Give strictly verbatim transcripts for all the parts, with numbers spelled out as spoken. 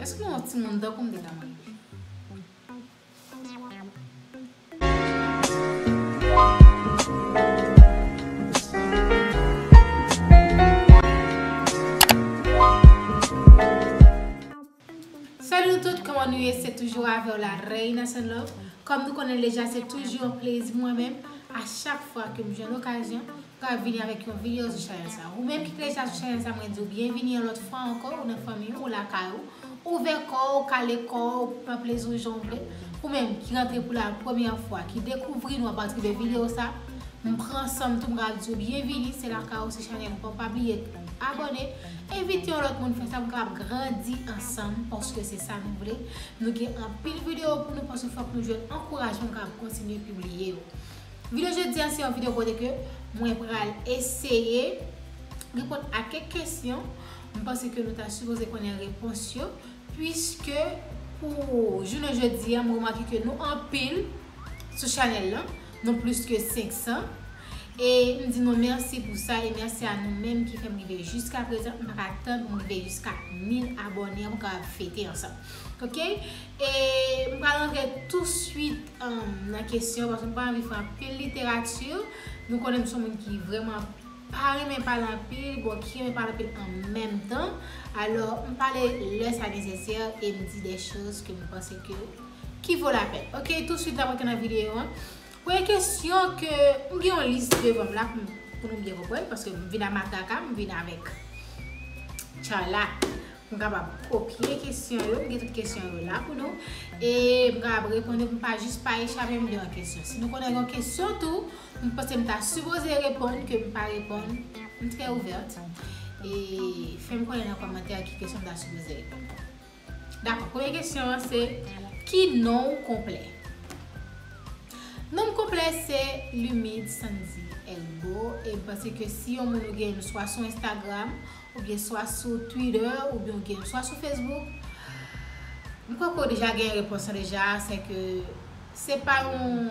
Èske nou yon timoun tankou m te ka manje? Salut nou tout, kòman nou ye? Se toujou avè w la Reina Sunlove. Kòm nou konnen deja, se toujou yon plezi mwen menm, a chak fwa ke m jwenn okazyon, m ka vini avèk yon videyo sou chanèl sa. Ou menm ki deja sou chanèl sa, mwen di w byenvini yon lòt fwa ankò, ou nan fanmi w, ou lakay ou, ouvè kò w, kale kò w, pran plezi w jan w vle. Ou menm ki rantre pou la premyè fwa, ki dekouvri nou apati de videyo sa, m pran san m tou, m ka di w byenvini, se lakay ou, se chanèl ou, pa bliye abòne, envite yon lòt moun fè sa pou n kapab grandi ansanm, paske se sa nou vle. Nou gen anpil videyo pou nou, paske fòk nou jwenn ankourajman pou n kapab kontinye pibliye yo. Videyo jodi a se yon videyo kote ke mwen pral eseye reponn a kèk kesyon. M panse ke nou ta sipoze konnen repons yo, puiske pou jounen jodi a, m remake ke nou anpil sou chanèl lan, nou plis ke senk san. E m di nou mèsi pou sa, e mèsi a nou menm ki fè m rive jiska prezan. M pa ka tann pou m rive jiska mil abòne pou n kapab fete ansanm. Oke? E m pral rantre touswit, um, nan kesyon, paske m pa anvi fè anpil literati. Nou konnen m se yon moun ki vrèman pa renmen pale anpil, bon, ki renmen pale anpil an menm tan. Alò, m pale lè sa nesesè e m di de choz ke m panse ke, ki vo lapèn. Oke, touswit n ap rantre nan videyo an. Premye kesyon ke m gen yon lis devan m la pou, pou nou byen konprann, paske m vin a matraka, m vin avèk tchala. M kapab kopye kesyon yo, m gen tout kesyon yo la pou nou. E m kapab reponn yo pou m pa jis pa echape m de yon kesyon. Si nou konnen yon kesyon tou, m panse m ta sipoze reponn, ke m pa reponn, m trè ouvèt. E fè m konnen nan kòmantè ki kesyon m ta sipoze reponn. Dakò, premye kesyon an se, ki non w konplè? Non m konplè se Lumide Sandy Elbo. E m panse ke si yon moun ou gen swa sou Instagram, oubyen swa sou Twitter, oubyen ou gen swa sou Facebook, m kwè ke w deja gen repons lan deja, se ke se pa yon,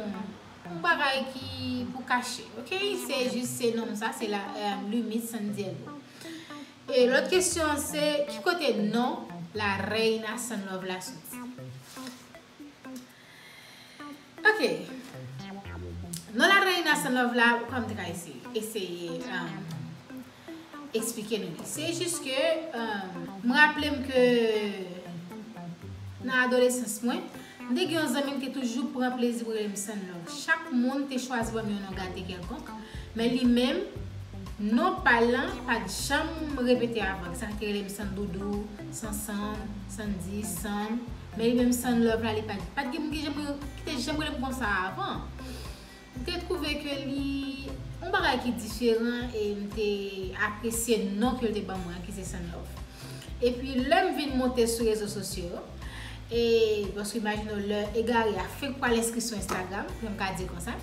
yon bagay ki pou kache, oke? Se jis se non m sa, se la, eh, Lumide Sandy Elbo. E lòt kesyon an se, ki kote non La Reina Sunlove la soti? Oke. Non La Reina Sunlove la, kòman m te ka eseye, eseye, um, eksplike nou li. Se jis ke, um, m raple m ke nan adolesans mwen, m te gen yon zanmi m te toujou pran plezi pou rele m Sunlove. Chak moun te chwazi ban m yon non gate kèlkonk, men li menm, non pa l lan pa t janm repete avan. Sa te rele m Sandoudou, Sansanm, Sandy, Sanm. Men li menm Sunlove la, li pa t, pa t gen moun ki janm, ki te janm rele m konsa avan. M te twouve ke li yon bagay ki diferan e m te apresye non ke l te ban mwen an, ki se Sunlove. Epi lè m vin monte sou rezo sosyo yo, e paske imajine w lè egare a fenk pral enskri sou Instagram, jan m ka di l konsa.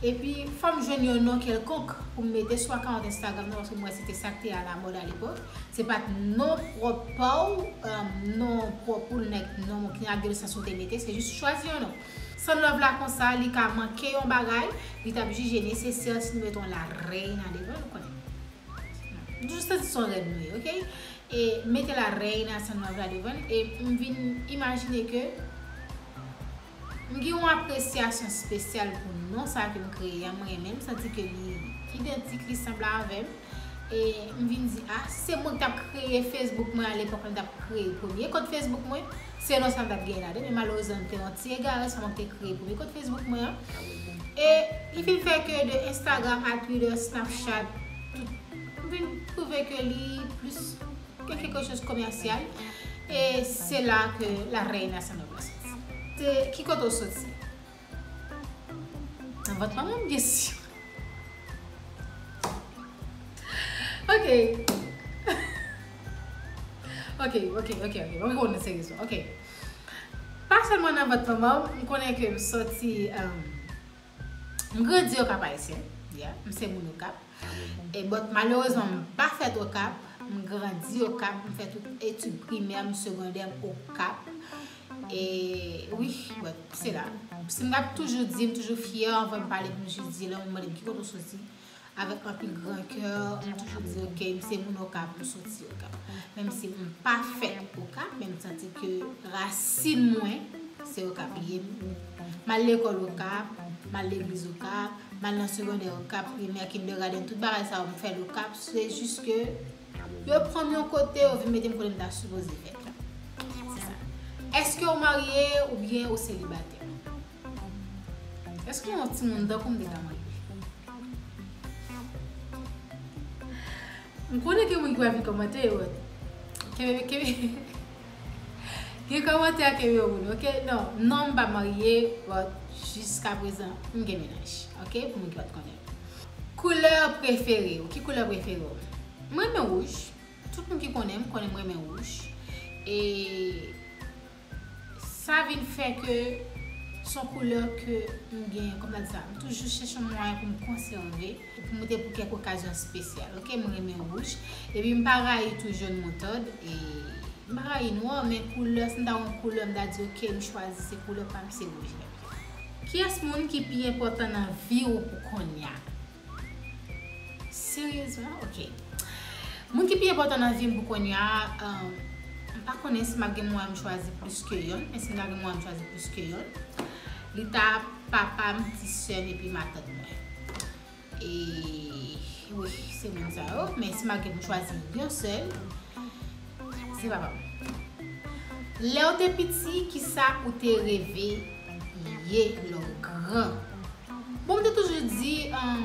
Epi fò m jwenn yon non kèlkonk pou m mete sou akawont Instagram nan, paske m wè se te sa k te alamòd alepòk. Se pa t non pwòp pa w, um, non pwòp ou, nèg, non ki nan adolesans ou te mete, se jis chwazi yon non. Sunlove la konsa, li ka manke yon bagay, li t ap jije nesesè si nou mete yon La Reina devan, nou konnen. Nou jis santi se yon rèd nou ye, oke? E mete La Reina Sunlove la devan, e m vin imajine ke m gen yon apresyasyon espesyal pou non sa ke m kreye a, m renmen l, m santi ke li idantik, li sanble avè m. E m vin di, a, si se mwen ki t ap kreye Facebook mwen alepòk lè m t ap kreye premye kont Facebook mwen, se non sa m t ap genyen ladan, men malerezman m te yon ti egare, se mwen ki te kreye premye kont Facebook mwen an. E li vin fè ke de Instagram a Twitter, Snapchat, tout, m vin twouve ke li plis ke quelque chose commercial. E se la ke La Reina Sunlove la soti. Se ki kote w soti? Nan vant manman m, byen si. Ok. Ok, ok, ok, ok. Mwen konn serye. Ok. Pa sèlman nan vant manman m, m konnen ke m soti, um, m grandi Okap Ayisyen. Yeah, m se moun Okap. E, but, malerezman, m pa fèt Okap, m grandi Okap, m fè tout etid primè m, segondè m Okap. E wi, but, se la. Si m t ap toujou di, m toujou fyè, anvan m pale, m toujou di, lè moun mande m ki kote w soti, Avèk anpil gran kè, m toujou di, ok, m se moun Okap, m soti Okap. Menm si m pa fèt Okap, men m santi ke rasin mwen, se Okap li ye. M al lekòl Okap, m al legliz Okap, m al nan segondè Okap, primè, kindergarten, tout bagay sa yo m fè l Okap. Se jis ke yo pran m yon kote, yo vin mete m kote m ta sipoze fèt la. Se sa. Èske w marye oubyen ou selibatè? Èske yon timoun tankou m te ka marye? M konnen gen moun ki va vin kòmante yo. Kebe, kebe. Gen kòmantè a kebe yo moun, ok? Non, non, m pa marye, but jiska prezan, m gen mennaj, ok? Pou moun ki pa t konnen. Koulè prefere w. Ki koulè prefere w? M renmen wouj. Tout moun ki konnen m, konnen m renmen wouj. E sa vin fè ke se yon koulè ke m gen, kòman di sa, m toujou chèche yon mwayen pou m konsève, pou m te pou kèk okazyon espesyal, ok? M renmen wouj. Epi m pa rayi tou jòn moutad, e m pa rayi nwa, men koulè, si m ta yon koulè, m ta di, ok, m chwazi se koulè pa m, se wouj la. Kiyès moun ki pi enpòtan nan vi w pou kounye a? Seryezman? Ok. Moun ki pi enpòtan nan vi m pou kounye a, um, m pa konnen si m ap gen mwayen m chwazi plis ke yonn, men si m ta gen mwayen m chwazi plis ke yonn, li ta papa m, ti sè m epi matant mwen. E wi, se moun sa yo, men si m ap gen pou m chwazi yon sèl, se papa m. Lè w te piti, kisa ou te reve ye lè w gran? Bon, m te toujou di, um,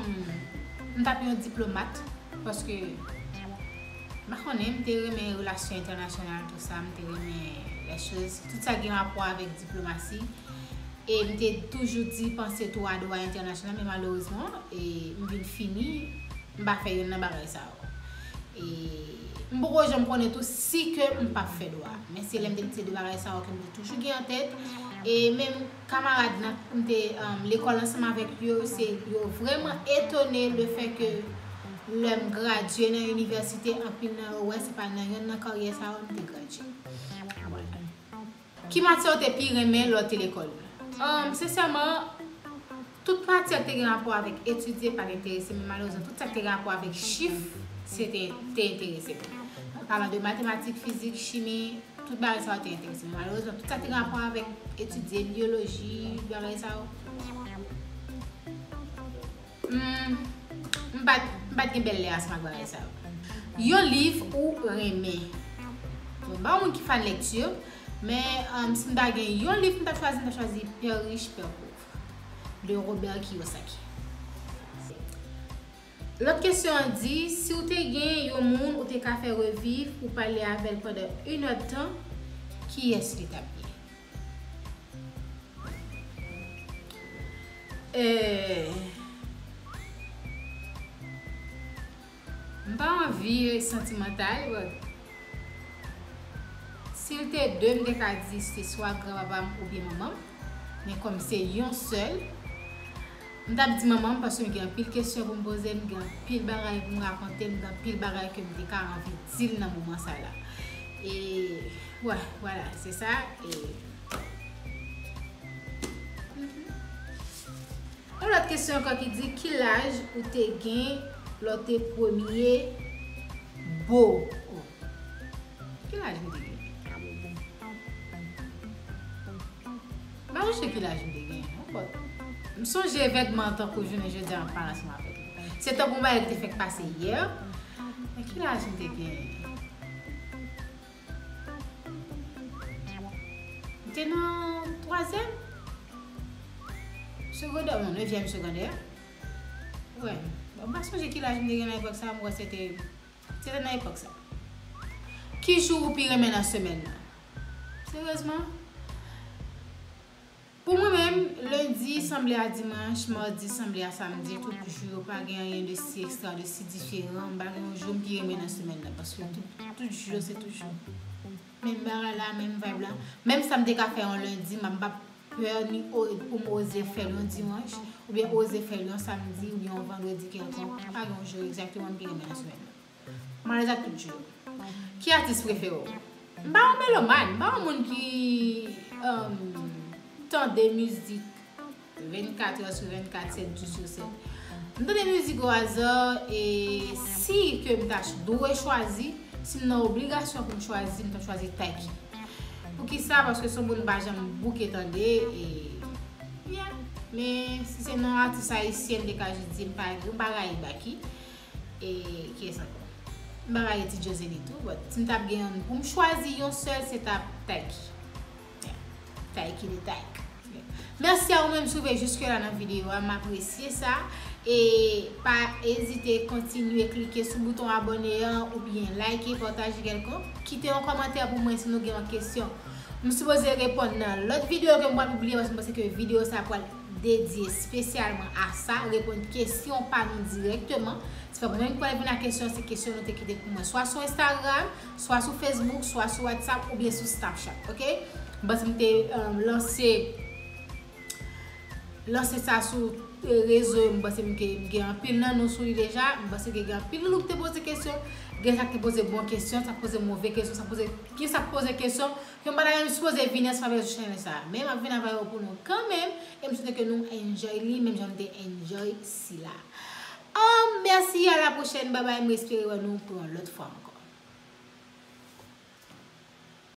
m t ap yon diplomat, paske, m pa konnen, m te renmen relasyon entènasyonal, tou sa, m te renmen les choses, tout sa ki gen rapò avèk diplomasi. E m te toujou di panse tou a dwa entènasyonal, men malerezman, e m vin fini, m pa fè yonn nan bagay sa yo. E m poko janm konnen tou si ke m p ap fè dwa. Men se lè m te di se de bagay sa yo ke m te toujou gen an tèt. E menm kamarad nan m te, um, lekòl ansanm avèk yo, se yo vrèman etone le fè ke lè m gradye nan inivèsite, anpil nan yo wè se pa nan yonn nan karyè sa yo m te gradye. Ki matyè w te pi renmen lè w te lekòl? Um, sensèman, tout matyè ki te gen rapò avèk etidye pa t enterese m, men malerezman, tout sa ki te gen rapò avèk chif, se te, te enterese m. Palan de matematik, fizik, chimi, tout bagay sa yo te enterese m. Malerezman, tout sa ki te gen rapò avèk etidye, byoloji, bagay sa yo, Hmm, m pa t, m pa t gen bèl lè ansanm ak bagay sa yo. Yon liv ou renmen. Bon, m pa yon moun ki fan lekti, men, um, si m ta gen yon liv m ta chwazi, m ta chwazi Père riche, Père pauvre de Robert Kiyosaki. Lòt kesyon an di, si w te gen yon moun ou te ka fè reviv pou pale avè l pandan inèdtan, kiyès li t ap ye? Eh, m pa anvi santimantal, but si l te de, m te ka di se swa granpapa m oubyen manman m. Men kòm se yon sèl, m t ap di manman m paske m gen anpil kesyon pou m poze, m gen anpil bagay pou m rakonte, m gen anpil bagay ke m te ka anvi di l nan moman sa la. E, wè, vwala, se sa. E, yon lòt kesyon ankò ki di, ki laj ou te gen lè w te premye bo? Oh. Ki laj m te gen? M pa sonje ki laj m te gen, non, but m sonje evènman an tankou jounen jodi a m ap pale ansanm avèk nou. Se tankou yon bagay ki te fèk pase yè, men ki laj m te gen? M te nan twazyèm segondè, non, nevyèm segondè. Wè, bon, m pa sonje ki laj m te gen nan epòk sa, m wè se te, se te nan epòk sa. Ki jou ou pi renmen nan semèn nan? Seryezman, pou mwen menm, lendi sanble a dimanch, madi sanble a samdi, tout jou yo pa gen anyen de si ekstra, de si diferan. M pa gen yon jou m pi renmen nan semèn nan, paske tout, tout jou yo se tout jou. Menm bagay la, menm vibe la. Menm sa m te ka fè yon lendi, m pa pè ni o-, pou m oze fè l yon dimanch, oubyen oze fè l yon samdi, oubyen yon vandredi kèlkonk. Pa gen yon jou egzakteman m pi renmen nan semèn nan. M alèz ak tout jou. Ki atis prefere w? M pa yon melomàn, m pa yon moun ki, um, tande mizik vennkat è sou vennkat, sèt jou sou sèt. M tande mizik o aza, e si ke m ta ch- dwe chwazi, si m nan obligasyon pou m chwazi, m ta chwazi Taiki. Poukisa? Paske se yon moun m pa janm bouke tande, e yeah. Men si se nan atis ayisyen, m te ka jis di m pa, m pa rayi Baky. E kiyès ankò? M pa rayi Ti Jozeli tou, but si m t ap gen yon pou m chwazi yon sèl, se t ap Taiki. Yeah. Taiki de Taiki. Mèsi a ou menm si w rive jiske la nan videyo a, m apresye sa. E pa ezite kontinye klike sou bouton abòne an oubyen like, pataje kèlkonk. Kite yon kòmantè pou mwen si nou gen yon kesyon. M sipoze reponn nan lòt videyo ke m pral pibliye, paske m panse ke videyo sa pral dedye espesyalman a sa, reponn kesyon pa nou dirèkteman. Se pa mwen menm ki pral vin ak kesyon, se kesyon nou te kite pou mwen. Swa sou Instagram, swa sou Facebook, swa sou WhatsApp, oubyen sou Snapchat, oke? M panse m te, um, lanse, lanse sa sou, eh, rezo yo, m panse m ke, m gen anpil nan nou sou li deja. M panse ke gen anpil nan nou ki te poze kesyon. Gen sa ki te poze bon kesyon, sa ki poze move kesyon, sa poze, gen sa ki poze kesyon ke m pa ta menm sipoze vini ansanm avèk sou chanèl sa. Men m ap vin avè yo pou nou kanmenm. E m swete ke nou enjoy li, menm jan m te enjoy sila. Um, mèsi, a la pwochèn, babay, m espere wè nou pou yon lòt fwa ankò.